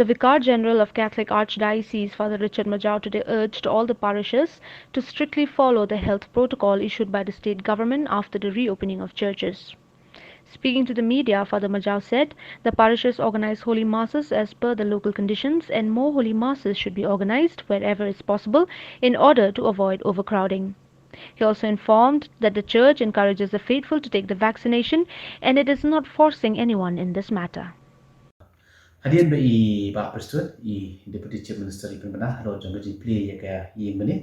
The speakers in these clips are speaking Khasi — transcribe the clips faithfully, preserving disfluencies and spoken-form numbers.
The Vicar General of Catholic Archdiocese, Father Richard Majau, today urged all the parishes to strictly follow the health protocol issued by the state government after the reopening of churches. Speaking to the media, Father Majau said the parishes organize holy masses as per the local conditions and more holy masses should be organized wherever is possible in order to avoid overcrowding. He also informed that the church encourages the faithful to take the vaccination and it is not forcing anyone in this matter. Hadien ba i Bah Prestone, i Deputy Chief Minister, i pynbna halor jong ka jingplie ïa ka ïing mane,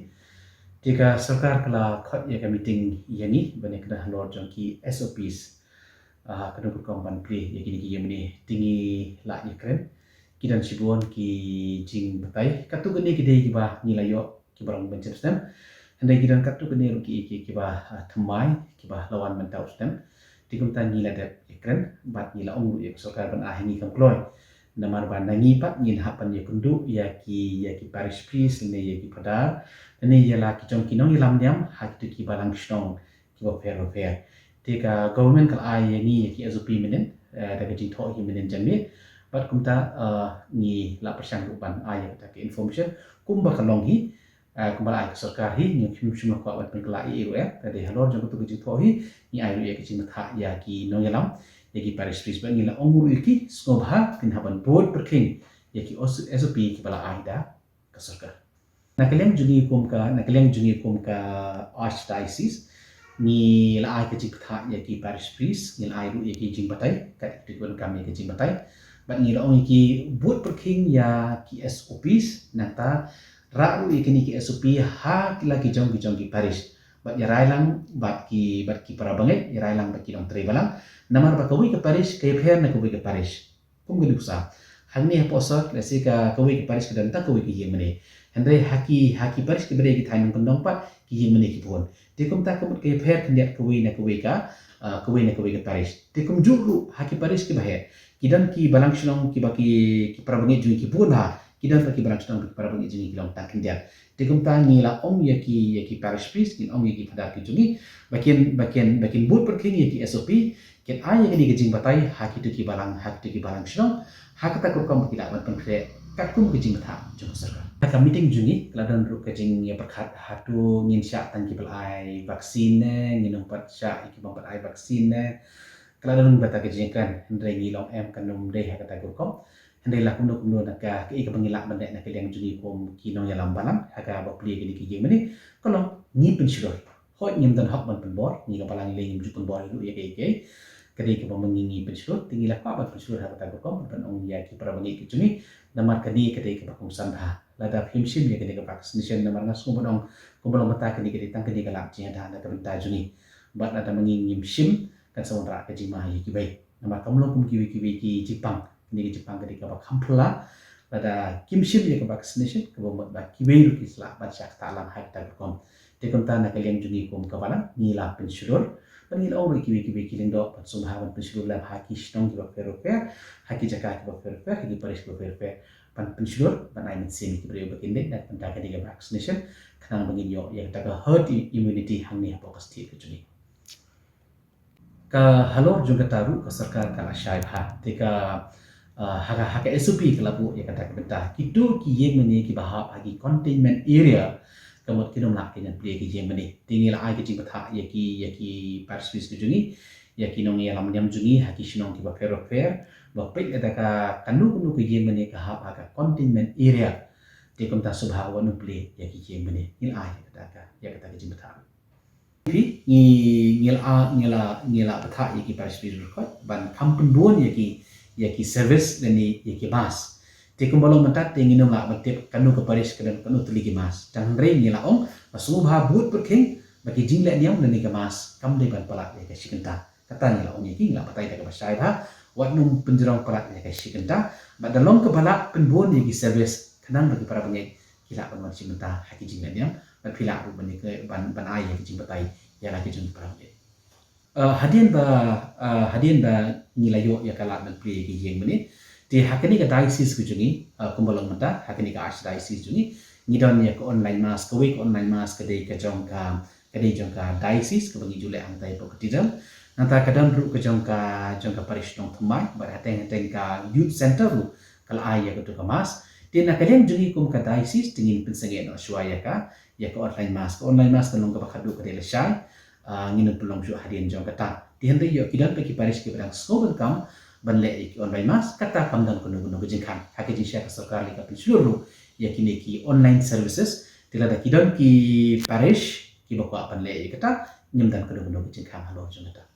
te ka sorkar ka la khot ïa ka meeting ïa ngi ban ïa kren halor jong ki S O Ps. Ah, ka dang rukom ban plie ïa kine ki ïing mane, te ngi la ïa kren. Ki don shibun ki jingbatai. Katto katne ki dei kiba ngi la ïoh kiba long ban jam snem. Hynrei ki don katto katne ruh ki, ki, kiba, ah, thymmai, kiba la wan mynta u snem. Te kumta ngi la dep ïa kren bad ngi la ong ruh ïa ka sorkar ban ai ha ngi kam kloi. Namar ba na ngi pat ngin hap ban ïakynduh ïa ki, ïa ki parish priest ne ïa ki phadar ne ïa la ki jong ki nongïalam niam ha kito ki balang shnong kiba pher ba pher. Te ka government ka la ai ïa ngi ïa ki S O P mynnin, eh, da ka jingthoh hi mynnin janmiet. Bad kumta, eh, ngi la pyrshang ruh ban ai ïa kata ka information kumba ka long hi, eh, kumba la ai ka sorkar hi, ngi shim shim la kwah ban pynkylla ïa i ruh, eh. Te dei halor jong kata ka jingthoh hi ngi ai ruh ïa ka jingbatai ïa ki nongïalam, ïa ki parish priest, bad ngi la ong ruh ïa ki sngewbha kin hap ban bud pyrkhing ïa ki S O P kiba la ai da ka sorkar. Na ka liang jong ngi kum ka, na ka liang jong ngi kum ka Archdiocese, ngi la ai ka jingbatai ïa ki parish priest, ngi la ai ruh ïa ki jingbatai, kat ïa ki ban kam ïa ki jingbatai. Bad ngi la ong ïa ki bud pyrkhing ïa ki S O Ps, nangta rah ruh ïa kine ki S O P ha ki la ki jong ki jong ki parish. Bad ïa rai lang bad ki, bad ki para bangeit, ïa rai lang bad ki nongtrei balang. Namar ba kawei ka parish ka ïapher na kawei ka parish. Kum ka nuksa. Hangne ha Pohsut, lehse ka kawei ka parish ka don tang kawei ka ïing mane. Hynrei ha ki, ha ki parish kiba dei ki thaiñ nongkyndong pat ki ïing mane ki bun. Te kumta ka mut ka ïapher khyndiat kawei na kawei ka, ah, kawei na kawei ka parish. Te kumjuh ruh ha ki parish kiba heh, ki don ki balang shnong kiba ki, ki para bangeit jong ngi ki bun ha, ki don pat ki balang shnong ki para bangeit jong ngi ki long tang khyndiat. Te kumta ngi la ong ïa ki, ïa ki parish priest, ngi ong ïa ki phadar ki jong ngi ba kin, ba kin, ba kin bud pyrkhing ïa ki S O P, kin ai ïa kane ka jingbatai ha kito ki balang, ha kito ki balang shnong, ha kata ka rukom ba ki lah ban pynkhreh katkum ka jingbatai jong ka sorkar. Ha ka meeting jong ngi ka la don ruh ka jingïapyrkhat hato ngin shah tang kiba la ai vaccine ne ngin ym pat shah ïa kiba ym pat ai vaccine ne. Ka la don bad ka jingkren, hynrei ngi la ong em, kan ym dei ha kata ka rukom. Hynrei la kumno kumno na ka, kaei kaba ngi lah ban leh na ka liang jong ngi kum ki nongïalam balang ha kaba plie kine ki ïing mane, ka long ngi pynshlur. Hooid ngim don hok ban pynbor, ngi ka balang lei ngim ju pynbor ïa kaei kaei. Ka dei kaba ma ngi ngi pynshlur, te ngi la kwah ban pynshlur ha kata ka rukom ban ong ïa ki para bangeit ki jong ngi. Namar kane ka dei kaba kongsan bha. Lada phim shim ïa kane ka vaccination, namar nga sngew ban ong kumba long mynta kane ka dei tang kane ka lad jingïada na ka bynta jong ngi. Bad lada ma ngi ngim shim, kan sa wanrah ka jingma ïa kiwei. Namar kam long kum kiwei kiwei ki jingpang, kane ka jingpang ka dei kaba kham phylla. Lada kim shim ïa ka vaccination, kaba mut ba kiwei ruh ki sa lah ban shah ktah lang ha kata ka rukom. Te kumta na ka liang jong ngi kum ka balang ngi la pynshlur, bad ngi la ong ruh ïa kiwei kiwei ki lyngdoh ban sngewbha ban pynshlur lem ha ki shnong kiba pher ba pher, ha ki jaka kiba pher ba pher, ha ki parish kiba pher ba pher, ban pynshlur, ban ai mynsiem ïa ki briew ba kin leit na ka bynta kane ka vaccination, khnang ba ngin ïoh ïa kata ka herd immunity hangne hapoh ka state ka jong ngi. Ka halor jong kata ruh ka sorkar ka la shai bha. Te ka, ah, ha ka, ha ka S O P ka la buh ïa kata ka bynta. Kito ki ïing mane kiba hap ha ki containment area, ka mut kin ym lah ki ban plie ki ïing mane. Te ngi la ai ka jingbatai ïa ki, ïa ki parish priest ki jong ngi, ïa ki nongïalam niam jong ngi ha ki shnong kiba pher ba pher, ba peit lada ka, kano kano ka ïing mane ka hap ha ka containment area, te kumta sngewbha wat nym plie ïa ki ïing mane. Ngi la ai ïa kata ka, ïa kata ka jingbatai. Phi, ngi, ngi la, ngi la, ngi la batai ïa ki parish priest ruh ban kham pynbun ïa ki, ïa ki service lane ïa ki mass. Te kumba long mynta te ngim lah ban tip kano ka parish ka don kano tylli ki mass. Tang hynrei ngi la ong ba sngewbha bud pyrkhing ba ki jingleh niam lane ka mass kam dei ban palat ïa ka shi kynta. Kata ngi la ong ïa ki, ngi la batai da kaba shai bha, wat nym pynjrong palat ïa ka shi kynta. Bad da long kaba lah pynbun ïa ki service khnang ba ki para bangeit ki lah ban wan shim bynta ha ki jingleh niam, bad phi lah ruh ban, ban, ban ai ïa ki jingbatai ïa la ki jong ki para bangeit. Ah, hadien ba, ah, hadien ba ngi la ïoh ïa ka lad ban plie ïa ki ïing mane, te ha kane ka diocese ka jong ngi, ah, kumba long mynta ha kane ka archdiocese jong ngi, ngi don ïa ka online mass, kawei ka online mass ka dei ka jong ka, ka dei jong ka diocese kaba ngi ju leh hangtai hapoh cathedral. Nangta ka don ruh ka jong ka, jong ka parish Nongthymmai, bad hateng hateng ka youth centre ruh ka la ai ïa katu ka mass. Te na ka liang jong ngi kum ka diocese te ngin pynsangeh noh shuwa ïa ka, ïa ka online mass. Ka online mass ka long kaba khadduh ka dei lashai, ah, ngin ym pynlong shuh hadien jong kata. Te hynrei ïoh ki don pat ki parish kiba dang sngewbha ban leh ïa ki online mass, kata kam don kano kano ka jingkhang. Ha ka jingshai ka sorkar lei ka pynshlur ruh ïa kine ki online services. Te lada ki don ki parish kiba kwah ban leh ïa kata, ngim don kano kano ka jingkhang halor jong kata.